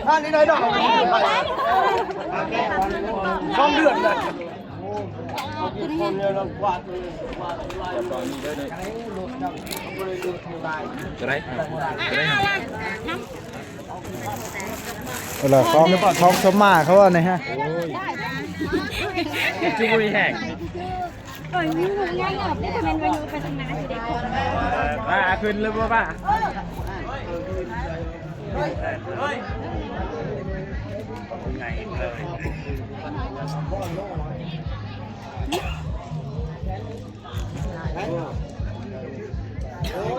ອັນນີ້ໄດ້ດອກ ສອງເດືອນແລ້ວ ຕົວໃດ? ຕົວໃດ? ເວລາຂອງ ຂອງສົມມາເຂົາວ່ານີ້ຮະ ໂອ້ຍ ຄືບໍ່ມີແຮງ ເອີຍ ມີຫູງ່າຍອອກເດ້ ແມ່ນວ່າຢູ່ໄປທາງໜ້າຊິໄດ້ ວ່າຂຶ້ນແລ້ວບໍ່ວ່າ ເອີຍ ເອີຍ ເອີ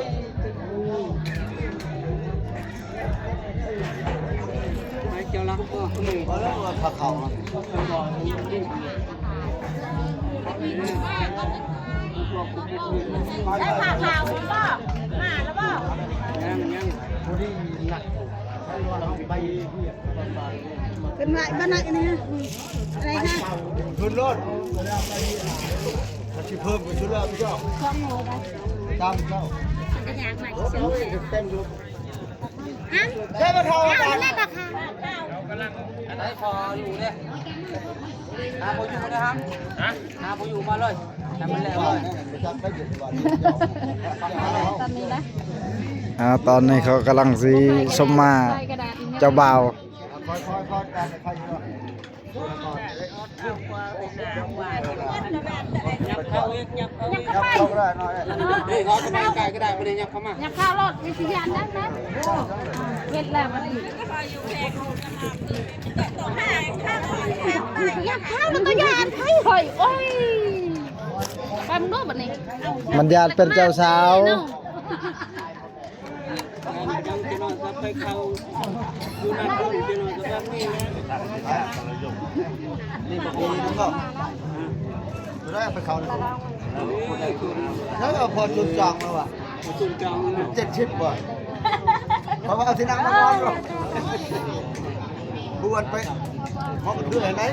ຍ ເຈົ້າລັກບໍ່? ໄດ້ຜ້າຂາວບໍ່? ມາແລ້ວບໍ່? ຍັງ ຍັງ ບໍ່ໄດ້ນັດ ຂຶ້ນມາອີກ ບ້ານໃດອັນນີ້? ອືມ ອັນໃດຄະ? ຂຶ້ນລົດ ມັນຊິເພີ່ມຂຶ້ນສຸດແລ້ວເຈົ້າ ສອງໂລໄດ໋ ຕາມເຈົ້າ ມັນກໍຍາກມາກ ໂອ້ຍ ເຕັມຢູ່ ຮະ? ໄດ້ມາເຂົ້າ ເອົາ ໄດ້ປະຄະ? ອັນໃດພໍຢູ່ເດ້ ຫາບໍ່ຢູ່ເດ້ຮະ ຫາບໍ່ຢູ່ມາເລີຍ ໃຫ້ມັນແລ້ວເລີຍ ຕອນນີ້ນະ ອ່າ ຕອນນີ້ເຂົາກຳລັງຊິສົມມາເຈົ້າບ່າວ ຄ່ອຍໆໆ ຕາມໄປ ຍັບເຂົ້າອີກ ຍັບເຂົ້າອີກ ຍັບເຂົ້າໄດ້ ນີ້ ເຮົາສະບາຍໃຈກໍໄດ້ ບໍ່ໄດ້ຍັບເຂົ້າມາ ຍັບເຂົ້າໂລດ ມີຊິຢ້ານນຳນະ ເຮັດແລ້ວບັດນີ້ ຍັບເຂົ້າແລ້ວກໍຢ້ານ ໄຜ ໂອ້ຍ ໄປເບິ່ງດູບັດນີ້ ມັນຢ້ານເປັນເຈົ້າສາວ ເນາະ. ໄດ້ໄປເຂົ້າແລ້ວ ແລ້ວພໍຈຸດຈອງແລ້ວວ່າ ຈຸດຈອງເຈັດສິບບໍ່ ເພາະວ່າເອົາທີ່ນັ່ງມານອນເນາະ ບວນໄປ ເຮົາກໍເທື່ອໃດ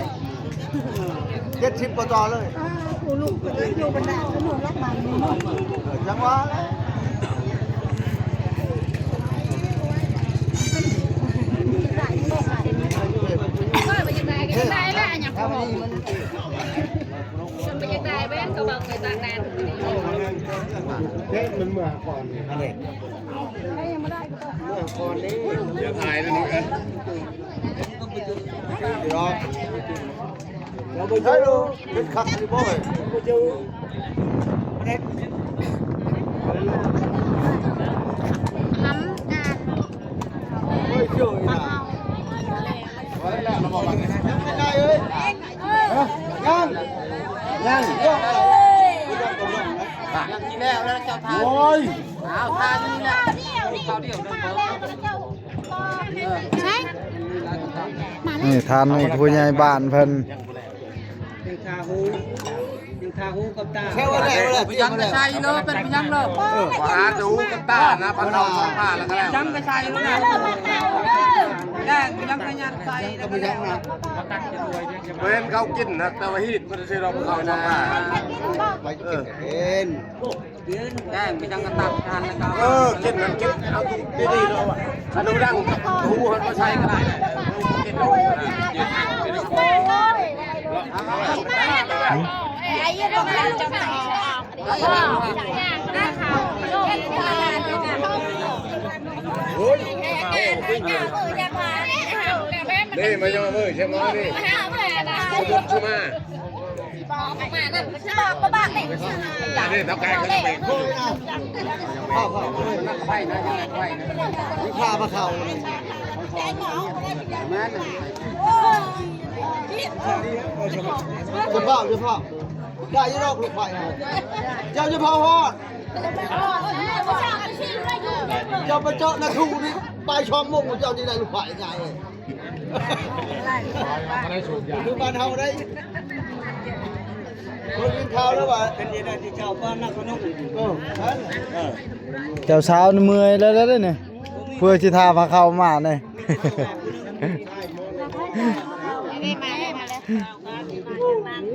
ເຈັດສິບກວ່າຕໍ່ເລີຍ ອ່າ ຜູ້ລູກເພິ່ນຢູ່ບັນດາ ຜູ້ລູກລັກບານນີ້ເນາະ ເອີ ຈັ່ງວ່າແຫຼະ ເອີ ບໍ່ຢາກໄດ້ກໍໄດ້ລະ ຫຍັງກໍບໍ່ ບໍ່ຢາກໄດ້ແວ່ນກໍເວົ້າໄປຕາກແດດ ເດ້ ມັນເມື່ອກ່ອນນີ້ ອັນນີ້ ຍັງ ຍັງ ຍັງ ກິນແລ້ວ ແລ້ວເຈົ້າທານ ໂອ້ຍ ອ້າວ ທານນີ້ແຫຼະ ເຂົ້າດຽວເດີ ໃຊ່ ນີ້ ທ່ານນີ້ ຜູ້ໃຫຍ່ບ້ານເພິ່ນ ຍັງທາຫູ ຍັງທາຫູກັບຕາ ເຈົ້າວ່າແລ້ວ ເຈົ້າວ່າແລ້ວ ຍັງໄປໃສ່ເລີຍ ເປັນຫຍັງເລີຍ ເອີ ຫາຫູກັບຕານະ ພັນເອົາສອງຜ້າແລ້ວກໍແລ້ວ ຍັງໄປໃສ່ເລີຍນະ ແລ້ວຍັງໄປຍັດໃສ່ ກໍບໍ່ຍັງນະ ເຫັນເຂົາກິນນະ ແຕ່ວ່າຮີດມັນຊິລອງເອົາສອງຜ້າ ໄປກິນເອງ ແກງໄປຈັງກະຕັກທານແລ້ວກໍ ເອີ ກິນນັ້ນກິນ ເອົາດີໆເນາະ ອັນນັ້ນດັງຫູຫັ້ນມາໃສ່ກໍໄດ້ ກິນເນາະ ໂອ້ຍ ນີ້ມາຍໍເວີຍ ຊຽງນ້ອຍນີ້ ມາຫາເພິ່ນນະ ມາ ນີ້ເຮົາໄກ່ກໍໄປ ຂ້າພະເຂົ້າ ສະພາບ ສະພາບ ໄດ້ຢູ່ດອກລູກໄຟ ເຈົ້າຈະເຜົາຮອດ ເຈົ້າໄປເຈາະນາທູນີ້ ບ່າຍສອງໂມງ ເຈົ້າຈຶ່ງໄດ້ລູກໄຟງ່າຍເລີຍ. ຄືບ້ານເຮົາໄດ໋ ຄົນກິນເຂົ້າແລ້ວວ່າ ເຈົ້າສາວນີ້ເມື່ອຍແລ້ວເດ້ນີ້ ເພື່ອຊິຖ້າພາເຂົ້າມານີ້.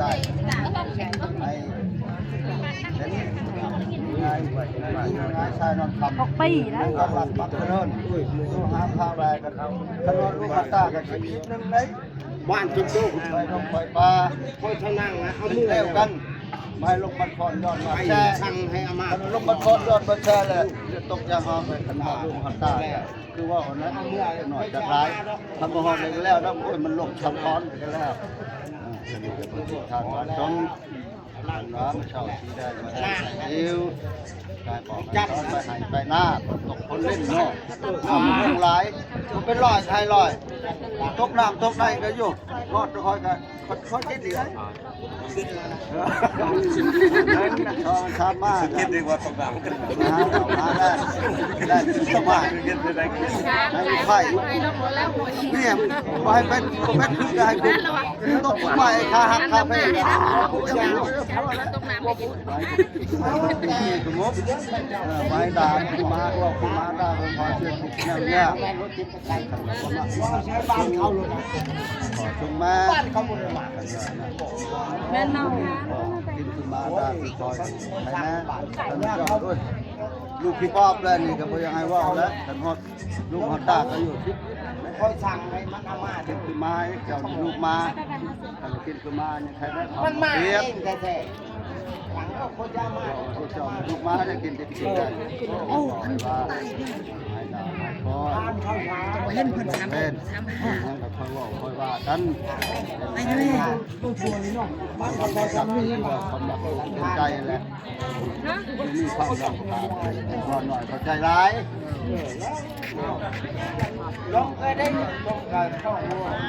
ໄດ້ ໃຫ້ເຫັນງ່າຍໆ ຊາຍນອນຄຳ ຫົກປີແລ້ວ ລັດບັກເລີນ ຫາຂ່າວໄດ້ກໍເຂົ້າ ຄັນວ່າລູກຕາກໍຊິຄິດໜຶ່ງໄດ້ ບ້ານຈຸດໂຕ ໄປລົງໄປປ່າ ຄ່ອຍເທົ່ານັ້ນລະ ເອົາມືແລ້ວກັນ ໄປລົງບັນພອນຍ້ອນວ່າແຊ ສັ່ງໃຫ້ອາມາດ ລົງບັນພອນຍ້ອນວ່າແຊແລ້ວ ຕົກຢ່າງເຮົາໄປຄັນວ່າລູກເຮົາຕາຍ ຄືວ່າຫັ້ນນະ ເອົາເມືອໜ້ອຍຈັກຫຼາຍ ຄັນບໍ່ຮອດເລີຍກໍແລ້ວນະ ໂອ້ຍ ມັນລົງສະທ້ອນໄປກໍແລ້ວ ເອີ ສະຫຼຸບແລ້ວເພິ່ນຊິທາດວ່າສົງ ເນາະ ມາເຊົ່າທີ່ໄດ້ມາໄດ້ໃສ່ເອວ ກາຍບອກໃຫ້ສອນໄປໄຮ່ໄປນາ ຝົນຕົກຝົນລິນເນາະ ນ້ຳມັນລົງຫຼາຍ ບໍ່ເປັນຮ້ອຍໄຮ່ຮ້ອຍ ຕົກນ້ຳຕົກໃນກໍຢູ່ ຮອດຄອຍກໍ ຂ້ອຍ ຂ້ອຍຄິດດີເດ້ ເອີ ຊອນຊາມມາ ຄິດດີກວ່າຕົກນ້ຳ ມາແລ້ວ ໄດ້ຕົກມາ ໃຫ້ໄຟ ເນຍ ບໍ່ໃຫ້ໄປ ບໍ່ແມ່ນຄືຈະໃຫ້ ຕົກໄປຂາຫັກຂາເພ ສະຫງົບ ເອີ ໄວ້ດ່າ ມາ ເວົ້າມາດ່າ ເພິ່ນພໍເຊື່ອທຸກແນວເນຍ ເອົາມາ ແມ່ນເນາະ ກິນຂຶ້ນມາດາ ຊອຍໃຫ້ແນ່ ທ່ານເຈົ້າເອີຍ ລູກທີ່ບອບແລ້ວນີ້ກໍບໍ່ຢາກໃຫ້ເວົ້າແລ້ວ ຄັນຮອດ ລູກຮອດຕາກໍຢູ່ທີ່ ຂ້ອຍສັ່ງໃຫ້ມັນເອົາມາ ເປັນຄືມາເຈົ້ານີ້ລູກມາ ຄັນກິນຄືມາຍັງໃຄແລ້ວ ມັນມາເອງແທ້ໆ ເອົາຄົນຈະມາ ເຈົ້ານີ້ລູກມາໄດ້ກິນ ກິນໄດ້ ໂອ້ ອັນຕາຍ ໃຫ້ດາວໃຫ້ຄອຍ ບໍ່ເຫັນເພິ່ນຊ້ຳ ເປັນ ຍັງກໍຄ່ອຍເວົ້າຄ່ອຍວ່າກັນ ໄປເລີຍ ມັນກໍບໍ່ຈຳມີ ຄວາມຮັກເປັນໃຈແຫຼະ ມີຄວາມຮັກ ເວົ້າໜ້ອຍເຂົ້າໃຈຫຼາຍ ລົງເອີຍໄດ້ ລົງກັນເຂົ້າຫົວ ເ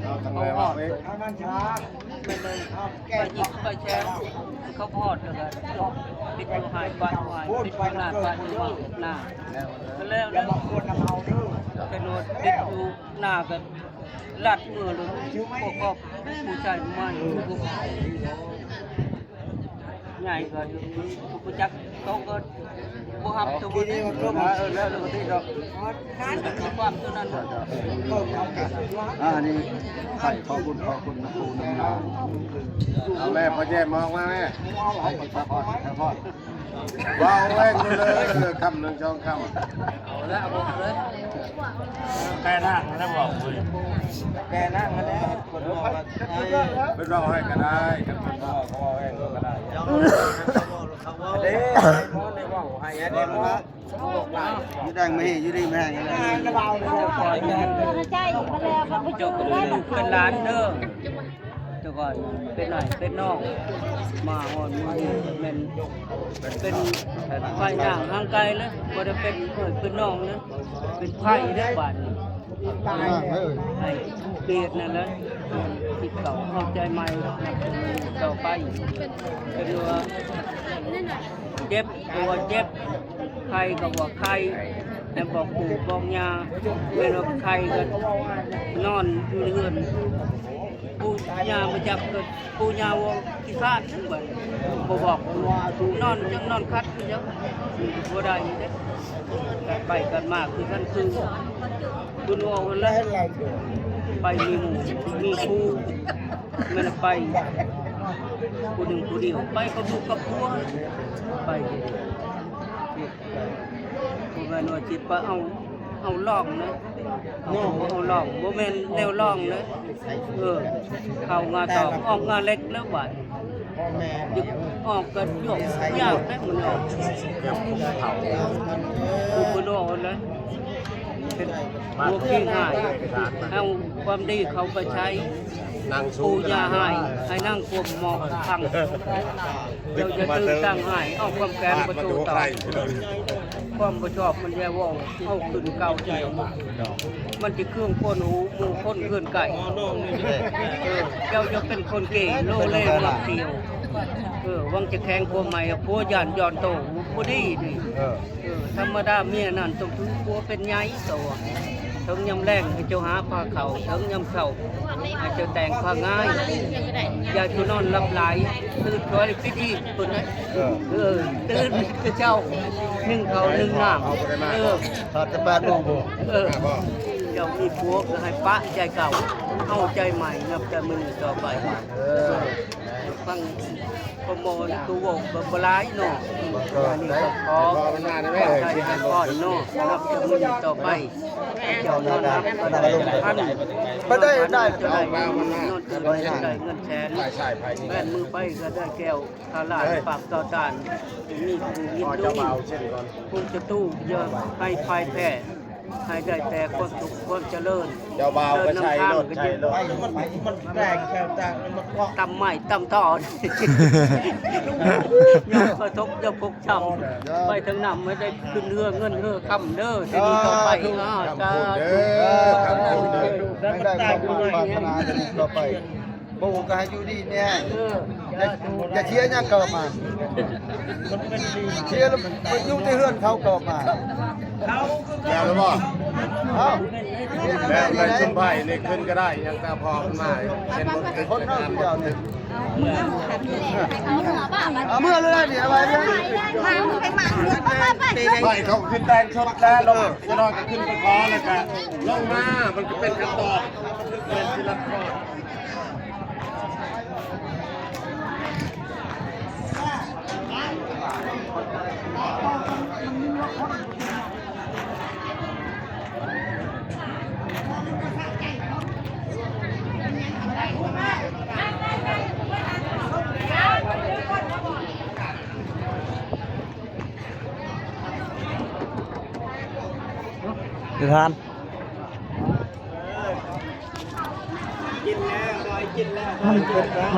ອົາຕັ້ງແຕ່ວ່າເອີຍ ເອົານັ້ນຊະ ແກ້ ໄປອີກໄປແຊວ ເຂົາພອດແລ້ວກໍປິດຢູ່ໃຫ້ ປະຢູ່ໃຫ້ ປິດຢູ່ໜ້າ ປະຢູ່ໜ້າ ກໍແລ້ວ ຢ່າມາຄວນນຳເຮົາເດີ ແຕ່ໂນດຕິດຢູ່ໜ້າກໍລັດເມືອໂລດ ພວກຄອບຜູ້ຊາຍມາຢູ່ ໃຫຍ່ກໍບໍ່ຈັກ ເຂົາກໍບໍ່ຮັບຕົວນີ້ ເອີ ແລ້ວແລ້ວກໍຕິດດອກ ຄວາມຕົວນັ້ນ ອ່າ ອັນນີ້ໃຫ້ຂອບຄຸນ ຂອບຄຸນນຳປູນຳຍາ ເອົາແມ່ ພໍ່ແຈມອອກມາແມ່ ໃຫ້ສະພອດ ສະພອດ. ເວົ້າແວ່ງເລີຍ ຄຳໜຶ່ງສອງຄຳ ເອົາລະ ເອົາເລີຍ ແກ່ນາງນະ ເວົ້າເວີຍ ແກ່ນາງນະ ເພິ່ນເວົ້າໃຫ້ກໍໄດ້ ຄັນເພິ່ນເວົ້າກໍເວົ້າແວ່ງກໍໄດ້ ເດ້ ເດ້ ເວົ້າໃຫ້ ເດ້ ເວົ້າ ຢູ່ດີມີແຮງ ຢູ່ດີມີແຮງ ໃຈມາແລ້ວ ເຈົ້າກໍເປັນລູກເປັນຫຼານເດີ. ແຕ່ກ່ອນເປັນອ້າຍເປັນນ້ອງ ມາຮອດມື້ນີ້ແມ່ນເປັນອ້າຍນ້ອງຫ່າງໄກເລີຍ ບໍ່ໄດ້ເປັນເອື້ອຍເປັນນ້ອງເລີຍ ເປັນໄພ້ເດ້ບາດນີ້ ໃຫ້ກຽດນັ້ນແຫຼະ ທີ່ເກົ່າເຂົ້າໃຈໃໝ່ຕໍ່ໄປ ເປັນວ່າເຈັບ ຕົວເຈັບ ໄຂ້ກໍບໍ່ໄຂ້ ແລ້ວບອກປູ່ບອກຍ່າ ແມ່ນວ່າໄຂ້ກໍນອນຢູ່ເຮືອນ ປູ່ຍ່າມາຈັກກໍປູ່ຍ່າວ່າຂີ້ຄ້ານເບິດ ບໍ່ບອກ ນອນຈັ່ງນອນຄັດຢູ່ ບໍ່ໄດ້ເດ້ ກັນໄປກັນມາຄືກັນຄືບຸນເວົ້າຫັ້ນແຫຼະ ໄປມີໝູ່ມີຄູ່ ແມ່ນໄປຜູ້ໜຶ່ງຜູ້ດຽວ ໄປກັບລູກກັບຜົວ ໄປ ບໍ່ແມ່ນວ່າຊິໄປເອົາ ເອົາລອງເນາະ ເອົາລອງ ບໍ່ແມ່ນແນວລອງເນາະ ເອີ ເຂົ້າງາຕອກ ອອກງາເຫຼັກແລ້ວບາດ ອອກກໍຢາກຍາກແທ້ມັນອອກ ເກືອບຄົນເຖົ້າ ຄືບໍ່ນອນນະ ເປັນພວກຂີ້ຮ້າຍ ເອົາຄວາມດີເຂົ້າໄປໃຊ້ ນາງສູງ ປູ່ຢ່າຮ້າຍ ໃຫ້ນາງກວມເໝາະຟັງ ເຈົ້າຢ່າຕື່ນຕັ້ງຮ້າຍ ເອົາຄວາມແຄ້ນປະຕູເຕົາ ຄວາມບໍ່ຊອບມັນຢ່າເວົ້າ ເອົາຂຶ້ນເກົ່າອີກ ມັນຊິເຄືອງຄົນຫູໝູ່ຄົນເຮືອນໃກ້ ເອີ ເຈົ້າຢ່າເປັນຄົນເກໂລເລມັກທ່ຽວ ເອີ ຫວັງຈະແຂງຜົວໃໝ່ ຜົວຢ້ານຍ້ອນໂຕ ບໍ່ດີນີ້ ເອີ ເອີ ທຳມະດາເມຍນັ້ນຕ້ອງຖືຜົວເປັນໃຫຍ່ ເຈົ້າວ່າ ເຖິງຍາມແລງໃຫ້ເຈົ້າຫາຜ້າເຂົ້າ ເຖິງຍາມເຊົ້າໃຫ້ເຈົ້າແຕ່ງຜ້າງ່າຍ ຢ່າສູ່ນອນຫຼັບຫຼາຍ ຕື່ນສວຍໄດ້ປິດອີກພຸ້ນນະ ເອີ ເອີ ຕື່ນແຕ່ເຊົ້າ ໜຶ້ງເຂົ້າໜຶ້ງນ້ຳ ເອີ ຖ້າແຕ່ແປດໂມງພຸ້ນ ເອີ ເຈົ້າມີຜົວກໍໃຫ້ປະໃຈເກົ່າ ເອົາໃຈໃໝ່ ນັບແຕ່ມື້ນີ້ຕໍ່ໄປ ເອີ ຟັງ ພໍ່ໝໍນີ້ຄືເວົ້າກໍບໍ່ຫຼາຍເນາະ ອັນນີ້ກໍຂໍໃຊ້ໃຫ້ພອນເນາະ ສຳລັບມື້ນີ້ຕໍ່ໄປ ເຈົ້ານອນຫຼັບກໍໄດ້ພັນ ໄປໄດ້ ໄດ້ ໄດ້ເງິນແສນ ແມ່ນມືໄປກໍໄດ້ແກ້ວທາລາດ ປາກຕໍ່ຕານ ມີຜູ້ຍິນດີ ຜູ້ຈະຕູ້ ຢ່າໃຫ້ພ່າຍແພ້ ໃຫ້ໄດ້ແຕ່ຄວາມສຸກຄວາມຈະເລີນ ເຈົ້າບ່າວກໍໃສ່ລົດ ໃສ່ລົດ ມັນແຕກແຖວຕ່າງ ມັນມາເກາະ ຕຳໄມ້ຕຳຕອນ ຢ່າກະທົບຢ່າຟົກຊ້ຳ ໄປເຖິງນຳໃຫ້ໄດ້ຂຶ້ນເຮືອເງິນເຮືອຄຳເດີ ທີ່ນີ້ຕໍ່ໄປ ສາທຸ ເດີ ຄຳພູນເດີ ໃຫ້ໄດ້ຄວາມປາດຖະໜາຕໍ່ໄປ ບໍ່ກໍໃຫ້ຢູ່ດີມີແຮງ ເອີ ຢ່າ ຢ່າເສຍຫຍັງເກີດມາ ເສຍແລ້ວໄປຢູ່ແຕ່ເຮືອນເຂົາເກີດມາ ແລ້ວບໍ່? ເອົ້າ ແລ້ວໄປຊຸມໄຜ່ນີ້ຂຶ້ນກໍໄດ້ ຍັງຕາພໍມັນມາ ເຫັນບໍ່? ຄົນເຮົາດຽວນີ້ ເອົາເມືອເລີຍນີ້ ເອົາໄວ້ເລີຍ ໄປເຂົາຂຶ້ນແຕ່ງຊຸດແລ້ວ ລົງຈະນອນກໍຂຶ້ນໄປຂໍ ແລ້ວກໍລົງມາ ມັນກໍເປັນຄຳຕອບ ເປັນສິລະກອນ. ທ່ານ ມັນ ມັນ